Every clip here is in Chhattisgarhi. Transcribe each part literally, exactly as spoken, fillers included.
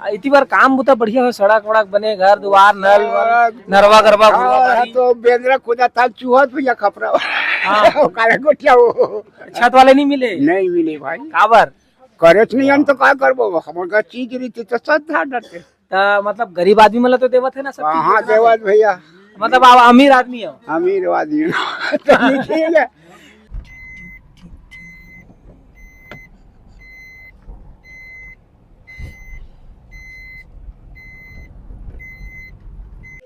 आ, इति बार काम बुता बढ़िया हो, सड़क वड़क बने, घर दुआर, नल वल, नरवा गरबा, घुरवा हाँ, बारी। तो बेंदरा खोदा था, चूहा भैया खपरा। हाँ। काला गोटिया वो। छत वाले नहीं मिले? नहीं मिले भाई। काबर? करे तो नहीं, हम तो का करबो, हमर का चीज रही थी तो सब धार डरते। त मतलब गरीब आदमी मन ल तो देवत हे ना सब चीज कहाँ योजना देवत में? भैया? मतलब आप अमीर आदमी हो? अमीर आदमी हो। तो ठीक है।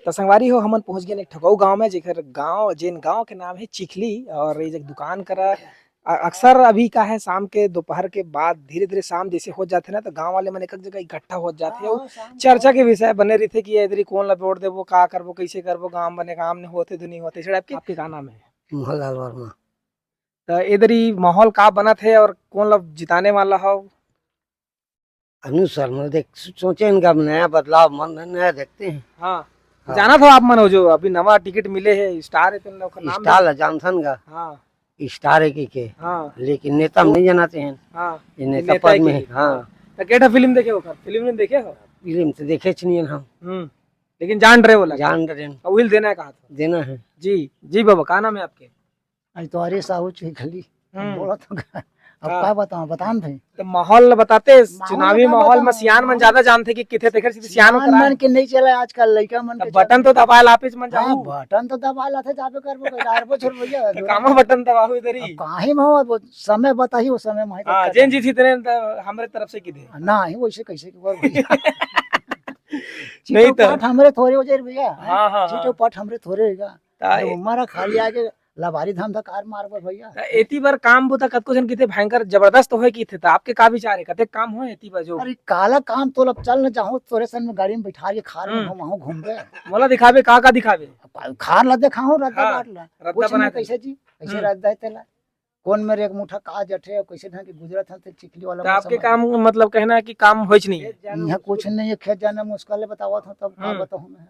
त संगवारी हो, हमन पहुंच गेन एक ठो अउ गांव में, जेकर गांव, जेन गांव के नाम हे चिखली, और ये जग दुकान करा अ-, अक्सर अभी का है, शाम के, दोपहर के बाद धीरे-धीरे शाम जैसे हो जाथे ना, तो गाँव वाले मन एक-एक जगह इकट्ठा हो जाथे अउ हाँ, शाम चर्चा के विषय बने रहिथे कि एदरी कोन ला वोट देबो, का करबो, कइसे करबो, काम बने, काम नहीं होथे, तो नहीं होथे। इस टाइप के। आपके का नाम है? मोहनलाल वर्मा। तो एदरी माहौल का बनत हे और कोन ला जिताने वाला हो? अनुसार, मतलब, देख, सोचे इनका अब नया बदलाव, मन नया देखते हैं। हाँ। हाँ। जानत हो आप मन हो जो अभी नवा टिकट मिले हे, स्टार हे, तेन ला ओकर नाम स्टार बता। ला जानथन का? हाँ। स्टार हे कि के? हाँ। लेकिन नेता में नहीं जनाते हैं। हाँ। ये ये नेता नेता पद हे में कि? है, हाँ। तो केठा फिल्म देखे हो ओकर? फिल्म नहीं देखे हो? फिल्म तो देखे च नहीं हम। हम्म। लेकिन जान रहे हो लगा? जान रहे हैं। अब उहिल देना है कहा था? देना है। जी, जी बाबा, का नाम है आपके? आज तो अरे साहू चुई खली। हम्म। बोला तो का? अब हाँ। का बताऊं, बतान भाई। तो माहौल बताते, माहौल चुनावी का माहौल में बताऊं? सियान मन ज्यादा जानथे कि किथे, तेखर से सियान सियान करा मन है। के नहीं चला आजकल, लइका मन तो के बटन चला। तो दबाए लापिस मन हाँ, जाहू। बटन तो दबाए लाथे, जाबे करबो, करबो छोड़ भैया। तो कामा बटन दबाहू इधर ही? अब काहे में हो, वो समय बताही, वो समय में हाँ, तो जेन जीत ही तेने तो हमरे तरफ से की दे। ना ही वैसे कैसे की बोल भैया। नहीं तो। चिटोपट हमरे थोड़े हो जाए भैया। हाँ, हाँ, हाँ। चिटोपट हमरे थोड़े होगा। ता अरे ए- उमर ह खाली आगे लबारी धंधा कार मारबो भैया। त एती बर काम बुता कतको झन किथे भयंकर जबरदस्त होय किथे, त आपके का विचार हे? कतेक काम होय एती बर जो अरे काला काम तो लब चल न जाहूं तोरे सन में गाड़ी में बैठा के खार में हम्म। घुमाहूं घूमबे। मोला दिखाबे, का का दिखाबे? अब का-, खार ला देखाहूं रद्दा हाँ, बाट ला। रद्दा कुछ बना नहीं दे। कैसे जी? कैसे हम्म। रद्दा हे तेला? कौन मेरे एक मुठा का जठे और कैसे ढंग के गुजरत हन ते चिखली वाला त आपके मौसम में। काम मतलब कहना है कि काम होइच नहीं है? इहाँ कुछ नहीं है, खेत जाना मुश्किल है, बतावत हूँ तब का हम्म। बताऊँ मैं।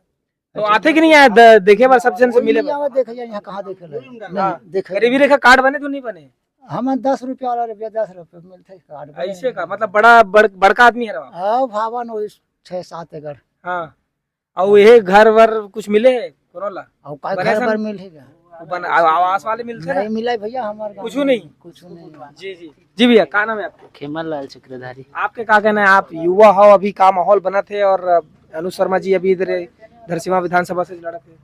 तो ऐसे आथे कि नहीं आए द-, देखे बर सब जन से मिले नहीं बर? आवा देखे जाए, यहाँ कहाँ देखे ले? नहीं, हाँ। देखे गरीबी नहीं। रेखा कार्ड बने तो नहीं बने? हमें दस रुपया वाला रुपया, दस रुपया मिलते कार्ड बने ऐसे नहीं। का? मतलब बड़ा, बड़-, बड़का आदमी है रहा? हाँ, भावन वो छः सात एकड़। हाँ। अउ ये घर वर कुछ मिले हे कोनो ला? अउ का बने घर सन? बर मिलही गा? वो बन-, आ-, आवास वाले मिलथे ना? नहीं मिला भैया, हमारे गाँव कुछ में नहीं? कुछ नहीं। जी, जी। जी भैया, का नाम है आपके? खेमल लाल चक्रधारी। आपके का कहना है, आप युवा हो, अभी का माहौल बनत हे और अनुज शर्मा जी अभी इधर धरसीवा विधानसभा से लड़त हे?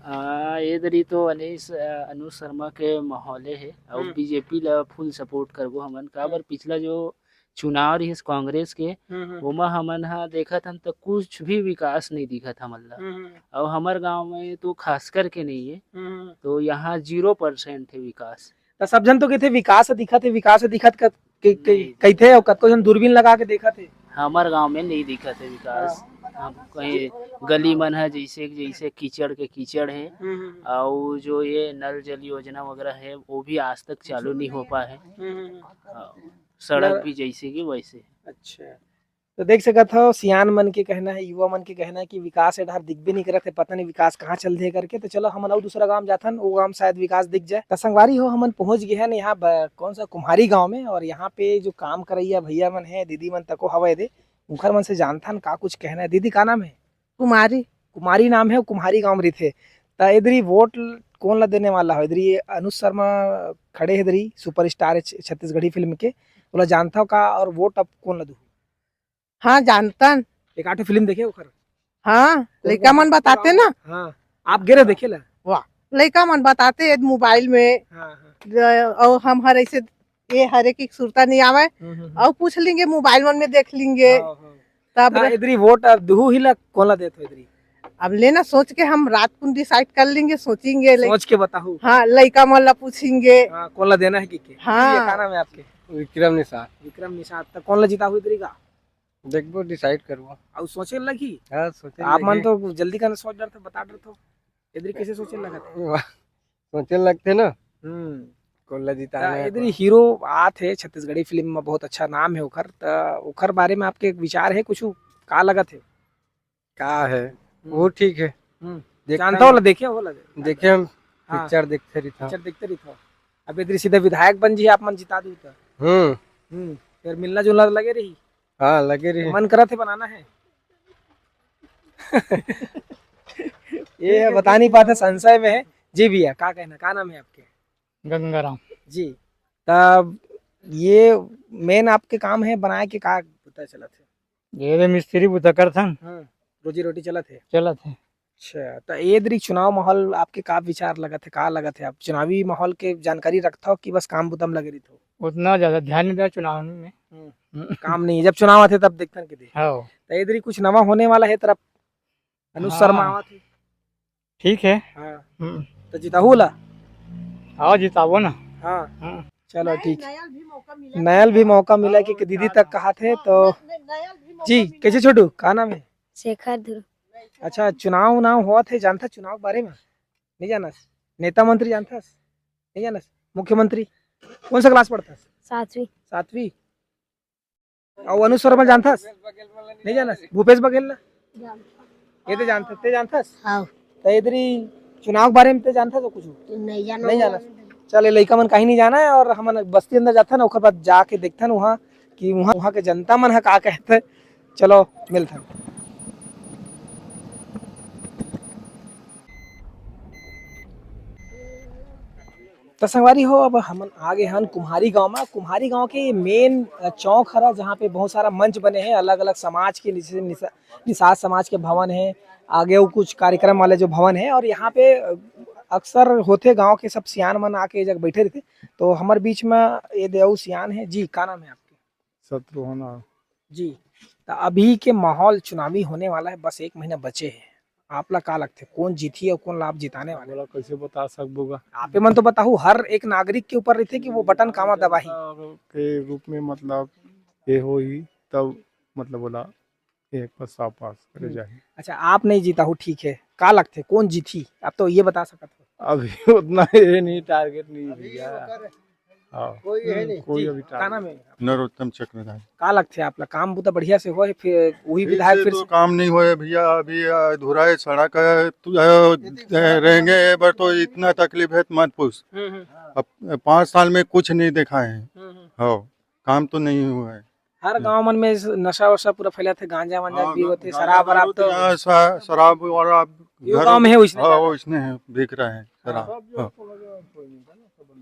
आ, ये दरी तो अनीस, अ, अनुज शर्मा के माहौले हे, अउ हम्म। बीजेपी ला full support करबो हमन, काबर हम्म। पिछला जो चुनाव रिहिस कांग्रेस के, हम्म, हम्म। ओमा हमन ह देखत हन त कुछ भी विकास नहीं दिखत हमन ला। हम्म, हम्म। अउ हमर गांव में तो खास करके नहीं है, हम्म, हम्म। तो यहाँ zero percent है विकास। त सब झन तो कहिथे विकास ह दिखत हे, विकास ह दिखत क-, के, के, नहीं। कहिथे अउ कतको झन दूरबीन लगा के देखत हे। हमर गांव में नहीं दिखत है विकास। हाँ। हम कहीं गली मन है जैसे, जैसे कीचड़ के कीचड़ है। हम्म, हम्म, हम्म। अउ जो ये नल जल योजना वगैरह है वो भी आज तक चालू नहीं हो पाए है। हम्म, हम्म, हम्म। हाँ। सड़क ल- भी जैसे की वैसे। अच्छा, तो देख सकत हव, सियान मन के कहना है, युवा मन के कहना है कि विकास ए डहर दिखबे नहीं करत है, पता नहीं विकास कहाँ चल दे करके। तो चलो, हमन अउ दूसरा गांव जाथन, वो गांव शायद विकास दिख जाए। तो संगवारी हो, हमन पहुंच गए हैं यहाँ ब-, कौन सा कुम्हारी गांव में, और यहाँ पे जो काम करैया भैया मन है, दीदी मन तको हवय दे, उनकर मन से जानथन का कुछ कहना है। दीदी, का नाम है? कुमारी। कुमारी नाम है, कुम्हारी गांव में रहिथे। त एदरी वोट ल-, कौन ला देने वाला हो? एदरी अनुज शर्मा खड़े हे, एदरी सुपरस्टार हे छ-, छत्तीसगढ़ी फिल्म के, ओला जानथव का? और वोट अब कौन ला दू? हाँ, जानतन। एक आठ फिल्म देखे ओकर? हाँ, कौन लइका कौन? मन बताते ना। हाँ, आप गे रहे देखे ला? वाह, लइका मन बताते मोबाइल में। हाँ, हाँ। ज-, और हम हर ऐसे ये हरे की सुरता नहीं आवे। हम्म, हम्म, हम्म। और पूछ लेंगे, मोबाइल मन में देख लेंगे। हाँ, हाँ। तब हाँ, रह- इधरी वोट अब दुहू ही ला कोन ला देत हो इधरी? अब लेना सोच के हम रात कुन डिसाइड कर लेंगे, सोचेंगे, ले- सोच के बताहू। हाँ, लइका मन ला पूछेंगे। हाँ, कोन ला देना है कि के? हाँ। ये का नाम है आपके? विक्रम निषाद। विक्रम निषाद, तो कोन ला जिताहू इधरी का? देखबो, डिसाइड करबो। अउ सोचे लगही? हाँ, सोचे आप मन लगही। तो जल्दी का सोच डरथे, बता डरथे। इधरी कैसे सोचे लगत? वाह, सोचे लगथे ना। हम्म। कोन ला जिताना त है, इधरी कोन हीरो आत हे, छत्तीसगढ़ी फिल्म में बहुत अच्छा नाम है ओखर, त ओखर बारे में आपके विचार है कुछ, का लगत है? का है? हम्म। वो ठीक है। हम्म। देखता जानता हूँ। होला, देखे होला? देखे हम हाँ। पिक्चर देखते रहिथन। पिक्चर देखते रहिथन। अब इधर सीधा विधायक बन जी, आप मन जिता दू त। हम्म। हम्म। फिर मिलना जुलना तो लगे रही। हाँ, लगे रही। मन करत है बनाना है? ये बता नहीं पाते, संशय में है। जी भैया, का कहना, का नाम है आपके? गंगाराम। जी, तब ये मेन आपके काम है बनाए के, का पता चलत है? ये रे मिस्त्री बुता करथन। हाँ, रोजी रोटी चलत है। चलत है। अच्छा, तो ये दरी चुनाव माहौल आपके का विचार लगत है, का लगत है? आप चुनावी माहौल के जानकारी रखत हो कि बस काम बुता में लगे रहित हो? उतना ज्यादा ध्यान नहीं देता चुनाव में। हम्म, हम्म। काम नहीं, जब चुनाव आते तब देखथन के दे। हाँ। तो ये दरी कुछ नवा होने वाला है तरफ अनुज हाँ। शर्मा आवत है। ठीक है। हाँ। हम्म। तो जिताहू ला? हाँ, जिताबो ना। हाँ। हम्म। चलो, ठीक। नया ल भी मौका मिला नया ल भी मौका मिला कि दीदी तक कहा थे तो। जी, कैसे छोटू, का नाम है? शेखर ध्रुव। अच्छा, चुनाव उनाव होवत है, जानता चुनाव के बारे में? नहीं जानस? नेता मंत्री जानथस? नहीं जानस? मुख्यमंत्री? कौन सा क्लास पढ़थस? सातवीं। सातवीं। अउ अनुज शर्मा जानथस? नहीं जानस? भूपेश बघेल ला? ये ते जानथस, ते जानथस? हाँ। तो इधर ही चुनाव के बारे में ते जानथस कुछ? नहीं जाना। नहीं जानस? चल, ये लइका मन कहीं नहीं जाना है और हमन बस्ती अंदर जाथन, ओकर बाद जाके देखथन वहाँ कि वहाँ, वहाँ के जनता मन ह का कहथे। चलो, मिलथन। त संगवारी हो, अब हमन आ गे हन कुम्हारी गांव म। कुम्हारी गांव के मेन, अ, चौक हरा, जहाँ पे बहुत सारा मंच बने हैं, अलग-अलग समाज के, जैसे निसा-, निषाद समाज के भवन है, आगे वो कुछ कार्यक्रम वाले जो भवन है, और यहाँ पे, अ, अक्सर होथे गांव के सब सियान मन आके ए जग बैठे रहिथे। तो हमर बीच म ये दे अउ सियान है जी, का नाम है आपके? शत्रुघ्न। जी, त अभी के माहौल चुनावी होने वाला है, बस एक महीना बचे है। आप ला का लगथे, कौन जीतही अउ कौन ला आप जिताने वाले? ओला कइसे बता सकबो गा? आपे मन तो बताहू, हर एक नागरिक के ऊपर रहिथे कि वो बटन कामा दबाही। के रूप में मतलब ये होही, तब मतलब ओला एक पर सौ पास करे हम्म। जाही। अच्छा, आप नहीं जीताहू, ठीक है, का लगथे, कौन जीतही? आप तो ये बता सकत हो। अभी उतना ये नहीं, टारगेट नहीं भैया। हाँ। कोई है हम्म, नहीं। कोई जी, अभी का टारगेट नाम है? नरोत्तम चक्रधारी। का लगथे आप ला? काम बुता बढ़िया से होए, फिर वही फिर विधायक से फिर तो से काम नहीं होए भैया, अभी अधूरा है सड़क है, तू, अ, रेंगे ए बार तो इतना तकलीफ है, मत पूछ। हम्म, हम्म। अब पाँच साल में कुछ नहीं देखा है। हम्म, हम्म। हाँ, काम तो नहीं हुआ है। हर हम्म। गांव मन में स-, नशा वशा पूरा फैला थे, गांजा वांजा हाँ, भी गा-, होते, गांजा शराब वराब दारू तो तो यहाँ सा-, शराब वराब यो घर गांव में है वैसने हाँ, ज्यादा? वैसने है, बिक रहा है शराब। हाँ।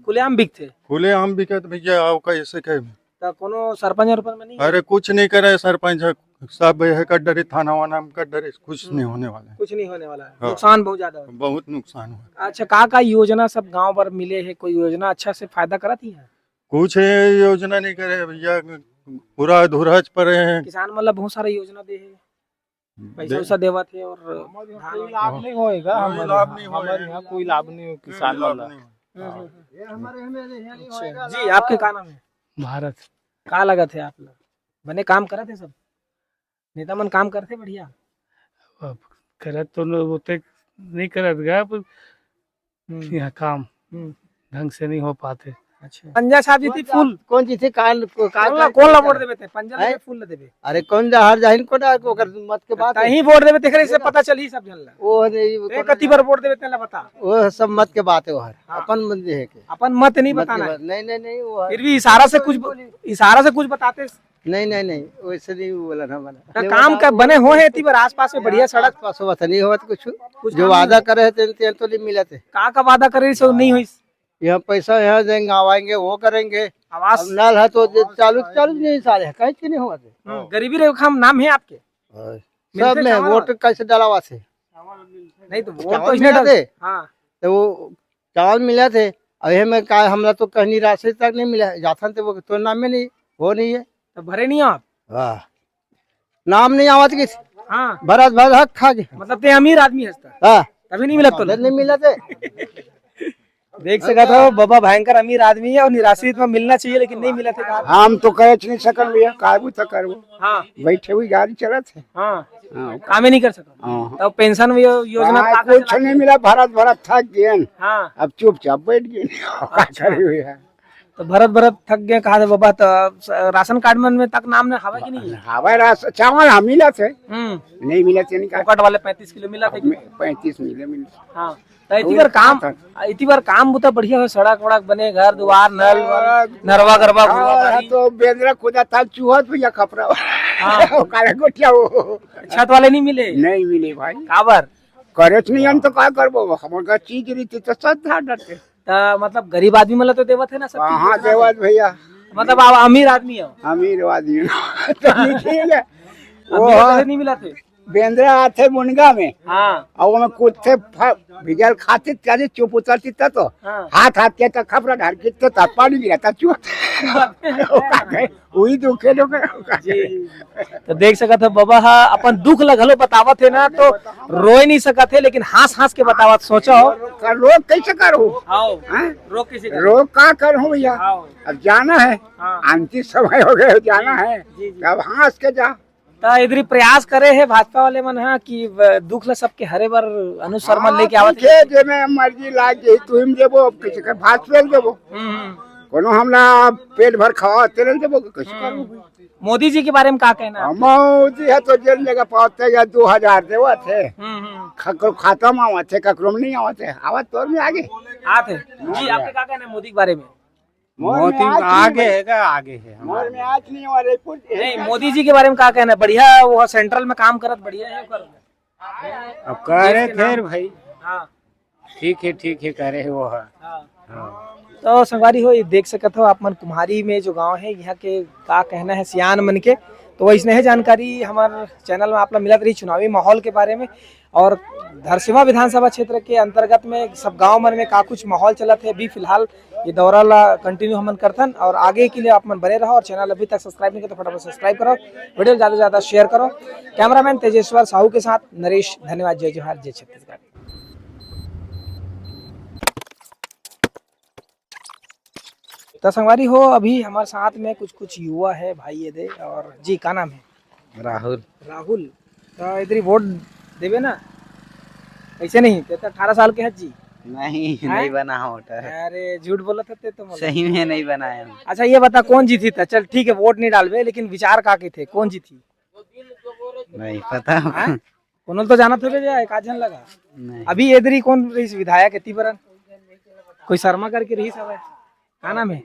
खुलेआम बिकथे? खुलेआम बिकत भैया, आओ कैसे कहे? त कोनो सरपंच अरपंच में नहीं? अरे कुछ नहीं करे सरपंच, सब यह कर डरे, थाना वाना में कर डरे, कुछ हम्म। नहीं होने वाला है। कुछ नहीं होने वाला है, हाँ। नुकसान बहुत ज्यादा होता है। बहुत नुकसान हुआ। अच्छा, का का योजना सब गांव पर मिले है, कोई योजना अच्छा से फायदा करत ही है? कुछ ये योजना नहीं करे भैया, पूरा अधूरा च पड़े हैं। किसान मन ला बहुत सारा योजना दे है, पैसा दे- वैसा देवत है और हमर यहाँ धान कोई वान लाभ नहीं होएगा, कोई हमर लाभ यहाँ, नहीं हमर होएगा। यहाँ कोई लाभ नहीं हो कोई किसान लाभ वाला। नहीं होएगा। हम्म, हम्म, हम्म। ये हमारे हमें यहाँ नहीं अच्छा, होएगा जी, लाभ। आपके का नाम है? भारत। का लगत है आप लोग? बने काम करत है सब? नेता मन काम करथे बढ़िया? अब करत तो न-, ओते नहीं करत गा, पर हम्म। यहाँ काम हम्म। ढंग से नहीं हो पाते। अच्छा। पंजा साहब जी थी फूल। कौन चीज थी? कान को-, कान कौन ला, का-, कौन ला वोट देबे ते? पंजा हैं? देबे, फूल ला देबे? अरे कौन जा हार जाहिन को ना, ओकर मत के बात है। तहीं वोट देबे, तेकरे से पता चलही सब झन ला। वो नहीं, वो ए, कौन कति जा- बार वोट देबे, तेला बता। वो सब मत के बात है, वो हर। हाँ। अपन मन जे है के। अपन मत नहीं मत के बताना है। बात। नहीं, नहीं, नहीं, वो हर। फिर भी इशारा से कुछ ब-, बोली। इशारा से कुछ बताते। नहीं, नहीं, नहीं, वैसे नहीं बोला ना, बना। का नहीं काम बोला, का वो बने हो है, इतनी बार आसपास में बढ़िया सड़क? आसपास होवत नहीं होवत कुछ। कुछ जो काम वादा नहीं करे है, तेन, तेन तो नहीं मिलत है। का का वादा करे, सो नहीं होइस? यहाँ पैसा यहाँ देंगे, आवाएंगे, वो करेंगे। आवास? अब नल है तो जे चालू, चालू नहीं सारे है, कहीं के नहीं होवत है। हम्म, गरीबी रेखा में नाम है आपके? हाँ। मिलते सब में चावल? वोट कैसे डलावा से? नहीं तो वोट चावल तो इसने मिला डाल-, थे। हाँ। तो वो चावल मिला थे, अब ये में का, हमरा तो कहीं राशन तक नहीं मिला, जाथन तो वो तो नाम में नहीं, वो नहीं है। तो भरे नहीं आप? वाह, नाम नहीं आवत किस? हाँ। भरत भर हक खा गए। मतलब ते अमीर आदमी हस त? हाँ। तभी नहीं मिलत तो? नहीं मिला थे। देख सकत हो, बाबा भयंकर अमीर आदमी है और निराश्रित में मिलना चाहिए, लेकिन नहीं मिलत है। हम तो कहे नहीं सकन भैया, काबू तो करबो। हाँ। बैठे हुई गाड़ी चलत है। हाँ। हाँ। कामे नहीं कर सकत। हाँ। तो पेंशन यो-, योजना हाँ, का कुछ नहीं मिला, भरत भरत थक गए। हाँ। अब चुपचाप बैठ गए। का करे हुए है? तो भरत भरत थक गए, कहा थे बाबा, तो राशन कार्ड मन में तक नाम ने हवा कि नहीं? हवा रास चावल हम मिला थे। हम्म। नहीं मिला थे, नहीं कहा। फोकट वाले पैंतीस किलो मिला थे कि? पैंतीस मिले, मिले। हाँ। तो इतनी बार काम, इतनी बार काम बुता बढ़िया हो, सड़क वड़क बने, घर दुआर, नल वल, नरवा गरबा, घुरवा हाँ, बारी। तो बेंदरा खुदा था, चूहत भैया खपरा। हाँ। काला गोटिया हो। छत वाले नहीं मिले? नहीं मिले भाई। काबर? करे तो नहीं, हम तो का करबो, हमर का चीज रही थी तो सब धार डरते। त मतलब गरीब आदमी मन ल तो देवत हे ना सब चीज? हाँ, देवत भैया। मतलब आप अमीर आदमी हो? अमीर आदमी हो। तो ठीक है। अमीर वो कइसे नहीं मिलत हे? बेंदरा आथे मुनगा में। हाँ। अउ ओमे कूदथे, भिजल खाथे, त्याजे चुप उतरती त तो। हाँ। हाथ हाथ के त खपरा ढार के त पानी गिरा त चुआ। उही दुखे लोग। जी। तो देख सकत हो, बाबा ह अपन दुख ल घलो बतावत हे ना, तो रोए नहीं सकत हे, लेकिन हंस हंस के बतावत। सोचो। रोग कैसे करो? हाँ। हैं? रोग कैसे करो? रोग का करो भैया? हाँ। अब जाना है। हाँ। अंतिम समय हो गए, जाना है। जी, जी। अब हंस के जा। त इधर प्रयास करे हे भाजपा वाले मन ह कि व-, दुख ल सबके हरे बर अनुज शर्मा हाँ, लेके आवत ठीक हे। जेमे मर्जी लाग जाही, तुहिम देबो, अब किसी के भाजपा ल देबो। हम्म, हम्म। कोनो हमला पेट भर खावा, तेरे ल देबो, कैसे हम्म। करूँ? मोदी जी के बारे में का कहना है? हाँ, मोदी ह तो जेन जगह पावत हे, या दो हजार देवत हे। हम्म, हम्म। ख-, ख-, खाता में आवत हे, ककरो में नहीं आवत हे, आवत तोर में आगे। आत हे। जी, आपके का कहना है मोदी के बारे में? मोदी आगे हे का? आगे हे हमारे। मोदी जी के बारे में का कहना है? बढ़िया, वो सेंट्रल में काम करत बढ़िया हे ओकर? अब करे देश के नाम। भाई। हाँ। ठीक हे, ठीक हे, करे हे वो ह। हाँ। हाँ। तो संगवारी हो, ये देख सकत हो आप मन कुम्हारी में जो गांव हे, यहाँ के का कहना हे सियान मन के। तो वैसने हे जानकारी हमर चैनल में आप ला मिलत रही चुनावी माहौल के बारे में। और धरसीवा विधानसभा क्षेत्र के अंतर्गत में सब गांव मन में का कुछ माहौल चलत हे, अभी फिलहाल ये दौरा ला कंटिन्यू हमन करथन। और आगे के लिए आप मन बने रहो और चैनल अभी तक सब्सक्राइब नहीं करे तो फटाफट सब्सक्राइब करो, वीडियो ला ज्यादा से ज्यादा शेयर करो। कैमरामैन तेजेश्वर साहू के साथ नरेश, धन्यवाद। जय जोहार, जय छत्तीसगढ़। त संगवारी हो, अभी हमर साथ में कुछ कुछ युवा हे भाई, ये दे। और जी, का नाम हे? राहुल। राहुल। त इधर ही वोट देबे ना? कैसे नहीं? ते तो अठारह साल के हस जी। नहीं, हैं? नहीं बना है वोटर। अरे, झूठ बोलत हस ते तो मोला। सही में नहीं बनाया हूँ। अच्छा, ये बता, कौन जीती था? चल ठीक है, वोट नहीं डालबे, लेकिन विचार का के थे, कौन जीती? नहीं पता। हैं? कोनो ल तो जानत होबे जा, एक आध झन लगा। नहीं। अभी एदरी कौन रहिस विधायक एती बरन? कोई शर्मा करके रहिस हवय। का नाम हे?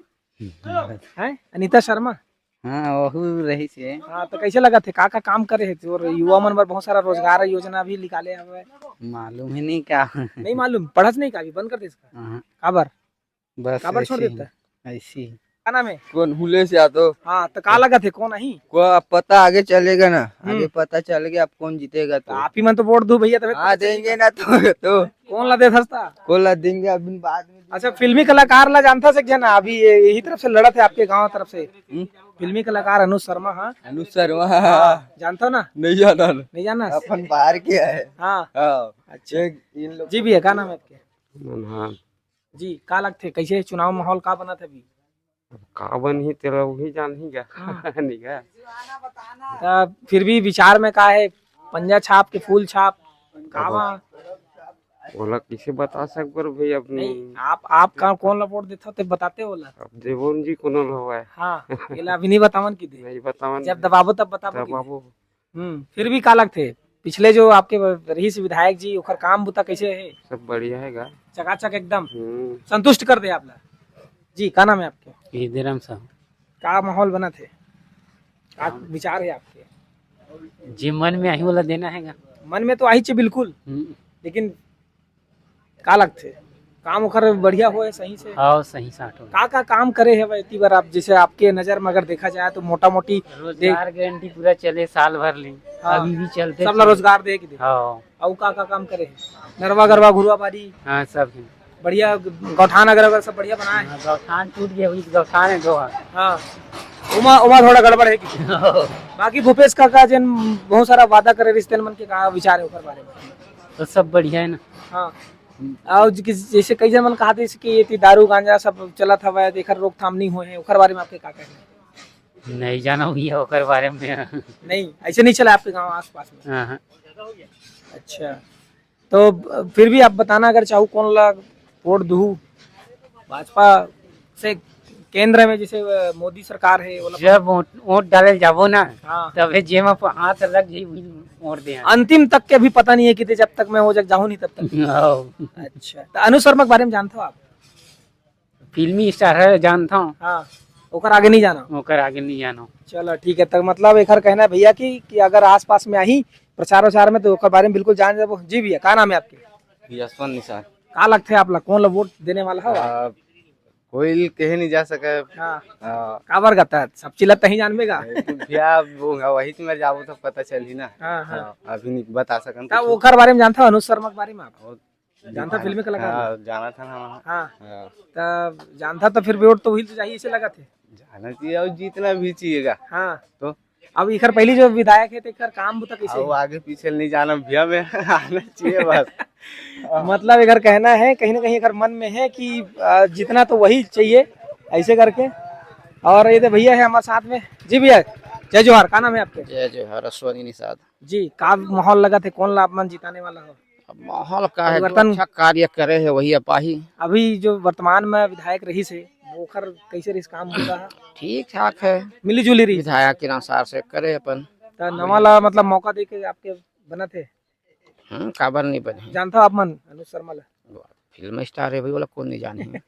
हैं? अनिता शर्मा? हाँ, वहू रहिस हे। हाँ, तो कैसे लगत हे? का, का काम करे हे? और युवा मन बर बहुत सारा रोजगार योजना भी निकाले हवय। मालूम ही नहीं का। नहीं मालूम? पढ़स नहीं का? अभी बंद कर दे इसका? हाँ। काबर? बस काबर छोड़ ऐसे ही, देता? ऐसे ही। का नाम हे? कौन हुले से आ तो? हाँ, तो का लगत हे, कौन आही? को अब पता आगे चलेगा ना, हम्म। आगे पता चल गया अब कौन जीतेगा तो। आप ही मन तो वोट दो भैया, तभी हाँ, पता चलेगा। देंगे ना तो, तो। कौन ला देथस ता? कौन ला देंगे अभी बाद में। अच्छा, फिल्मी कलाकार ला जानथस एक झन, अभी ये, यही तरफ से लड़त हे आपके गांव तरफ से। हम्म? फिल्मी कलाकार अनुज शर्मा, हाँ? अनुज शर्मा। हाँ, जानथस ना? नहीं जाना। नहीं जाना? अपन बाहर के हे। हाँ। हाँ। अच्छा। एक इन लोग जी भैया, का नाम हे आपके? मनहान। जी, का लगथे, कैसे चुनाव माहौल का बनत हे अभी? अब का बनही, तेला वही जानही गा। हम्म। नहीं गा। त फिर भी विचार में का हे, पंजा छाप के फूल छाप, कावा? ओला कैसे बता सकबो रे भई, अब नहीं, आप, आप का, कौन ला वोट देथव, ते बताते ओला। अब देवोन जी कोनो ला होवय। हाँ, एला अभी नहीं बतावन की दे। नहीं बतावन। जब दबाबो तब बताबो की दे। दबाबो। हम्म, फिर भी का लगथे, पिछले जो आपके रहीस विधायक जी, ओकर काम बुता कैसे हे? सब बढ़िया हे गा। चकाचक एकदम? हम्म। संतुष्ट कर दे आप ला। जी, का नाम हे आपके? हृदयराम साहू। का माहौल बनत हे? का हाँ। विचार हे आपके? जे मन में आही, ओला देना हे गा। मन में तो आही चे बिल्कुल। हम्म। लेकिन का लगथे, काम ओखर बढ़िया होए सही से? हाँ, सही साट होए। का, का काम करे हवय एती बर आप, जैसे आपके नजर में अगर देखा जाए तो मोटा मोटी रोजगार गारंटी पूरा चले साल भर ले, हाँ। अभी भी चलथे सब ला रोजगार दे के दे। हाँ। अउ का, का काम करे हे? नरवा गरवा घुरवा बारी? हाँ, सब हे। बढ़िया गौठान अगर, अगर सब बढ़िया बनाए हे? हाँ, गौठान टूट गया, वही गौठान हे दो। हाँ, ओमा, ओमा थोड़ा गड़बड़ हे कि? बाकी भूपेश काका जेन बहुत सारा वादा करे रिहिस तेन मन के का विचार हे ओकर बारे में? तो सब बढ़िया हे ना। हाँ। अउ ज-, किस-, जैसे कई झन मन कहाथे कि एती दारू गांजा सब चलत हवय, त एखर रोकथाम नइ होए हे, ओखर बारे में आपके का कहना हे? नइ जानव भैया ओखर बारे में। नहीं, ऐसे नहीं चला आपके गांव आसपास में? हाँ, हाँ। अच्छा, तो ब-, फिर भी आप बताना अगर चाहू कोन ला वोट दूहू, भाजपा से केंद्र में जैसे, अ, मोदी सरकार है, ओला जब वोट, वोट डाले जाबो ना, हाँ। तभे जेमा प-, हाथ लग जाई, वही वोट दे। अंतिम तक के भी पता नहीं है कि जब तक मैं वो जग जाहूँ नहीं तब तक। हाँ। अच्छा, तो अनुज शर्मा के बारे में जानते हो आप? फिल्मी स्टार है, जानता हूँ। हाँ, ओकर आगे नहीं जाना। ओकर आगे नहीं जाना। चलो ठीक है, तो मतलब एकर कहना है भैया कि, कि अगर आसपास में आही प्रचार उचार में तो ओकर बारे में बिल्कुल जान जाबो। जी भैया, का नाम है आपके? यशवंत निषाद। का लगथे आप ला, कौन ला वोट देने वाला हो? आ, कोई कहे नहीं जा सके। हाँ। हाँ। काबर गता? सब चीज ला तहीं जानबे गा। भैया, वो, वही तो मैं जाबो तो पता चलही ना। हाँ, हाँ। हाँ, अभी नहीं बता सकन ता कुछ। ओकर बारे में जानता हो, अनुज शर्मा के बारे में आप? वो जानता, फिल्मी कलाकार हाँ, ला? जाना था ना वहाँ। हाँ। हाँ। ता जानता तो फिर वोट तो वही तो चाहिए, इसे लगा थे। जाना चाहिए और जीतना भी चाहिएगा। हाँ। तो? अब इखर पहली जो विधायक है, तो इखर काम बुता कैसे अब है? आगे पीछे नहीं जाना भैया, मैं आना चाहिए बस। मतलब, इखर कहना है, कहीं ना कहीं इखर मन में है कि, आ, जीतना तो वही चाहिए, ऐसे करके। और ये तो भैया है हमारे साथ में। जी भैया, जय जोहार, का नाम है आपके? जय जोहार, अश्वनी निषाद। जी, का माहौल लगा थे, कौन ला आप मन जिताने वाला हो? अब माहौल का है, जो परिवर्तन? अच्छा कार्य करे है, वही अपाही। अभी जो वर्तमान में विधायक रहीस है, वो ओकर कैसे रहीस काम बुता? ठीक ठाक है। मिली जुली रहीस? विधायक के अनुसार से करे अपन। त नवा ला मतलब मौका दे के आपके बनत हे? हम्म, काबर नहीं बने? जानता हो आप मन अनुज शर्मा ला? फिल्म स्टार है भाई, वाला कौन नहीं जाने?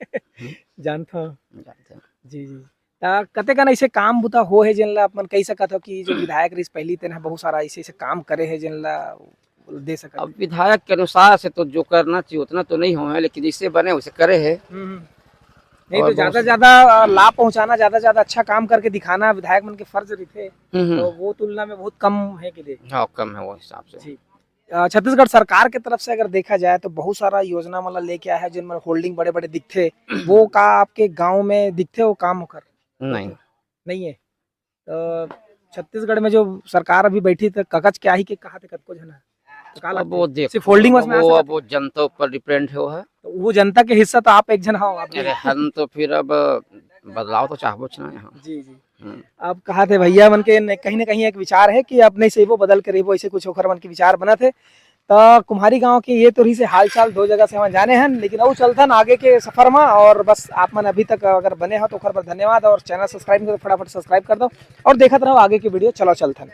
जानता हूँ। जानते हैं। जी, जी। त कतेकन ऐसे काम बुता हो है, जेन ला अपन कह सकत हो कि जो विधायक रहीस पहली, तेन ह बहुत सारा ऐसे, ऐसे काम करे है, जेन ला दे सकत अब है? विधायक के अनुसार से तो जो करना चाहिए उतना तो नहीं हो है, लेकिन जैसे बने वैसे करे है। हम्म, हम्म। नहीं और तो बहुत ज्यादा से ज्यादा, अ, लाभ पहुंचाना, ज्यादा ज्यादा अच्छा काम करके दिखाना विधायक मन के फर्ज रहिथे, हम्म, हम्म। तो वो तुलना में बहुत कम है कि दे? हाँ, कम है वो हिसाब से। जी। अ, छत्तीसगढ़ सरकार के तरफ से अगर देखा जाए तो बहुत सारा योजना मन ला लेके आया है, जिनमें होर्डिंग बड़े-बड़े दिखथे, वो का आपके गांव में दिखथे वो काम ओकर? नहीं। नहीं है। तो छत्तीसगढ़ में जो सरकार अभी बैठी तो कागज क्या ही के कहा थे कतको झन है। तो का अब लगथे? वो देखो, सिर्फ होर्डिंग बस अब में आ वो, सकत अब है? वो जनता ऊपर डिपेंड हो है। तो वो जनता के हिस्सा तो आप एक झन हो, आप भी। अरे हम तो फिर अब बदलाव तो चाहबो च ना यहाँ। जी, जी। हम्म। अब कहा थे भैया मन के न-, कहीं ना कहीं एक विचार है कि अब नहीं से वो बदल के रहिबो, ऐसे कुछ ओखर मन के विचार बनत हे। त कुम्हारी गांव के ये तो रहिस हे हाल चाल, दो जगह से हम जाने हन, लेकिन अउ चलथन आगे के सफर में। और बस आप मन अभी तक अगर बने हो तो ओखर बर धन्यवाद, और चैनल सब्सक्राइब नहीं तो फटाफट सब्सक्राइब कर दो और देखत रहो आगे की वीडियो। चलो चलथन।